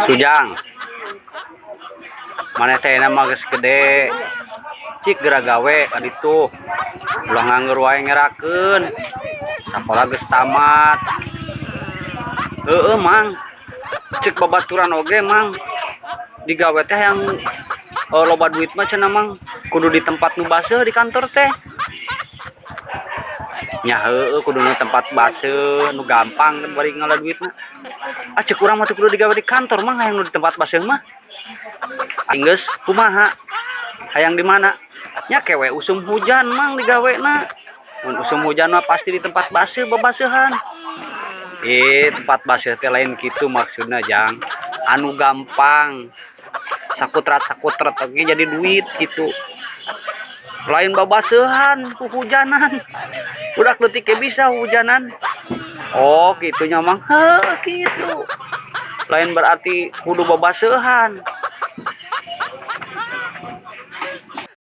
Sujang. Maneh teh mah geus gede. Cik geura gawe ka ditu. Ulah nganggur wae ngerakeun. Sakola geus tamat. Heeh, Mang. Cek babaturan oge, Mang. Digawe teh yang loba duit mah cenah, Mang. Kudu di tempat nu baseuh di kantor teh. Nya heueuh, kudu nu tempat baseuh nu gampang bari ngala duitna. Ah, cek urang mah teu kudu digawe di kantor, Mang, hayang nu di tempat baseuh mah. Geus kumaha? Hayang di mana? Nya kewe usum hujan, Mang, digawena. Mun usum hujan mah pasti di tempat baseuh babaseuhan. Eh, tempat baseuh teh lain kitu maksudna, Jang. Anu gampang. Sakutrat sakutrat oge jadi duit gitu. Lain babaseuhan hujanan. Budak leutik ge bisa hujanan. Oh, gitu nya, Mang. Heuh, kitu. Lain berarti kudu babaseuhan.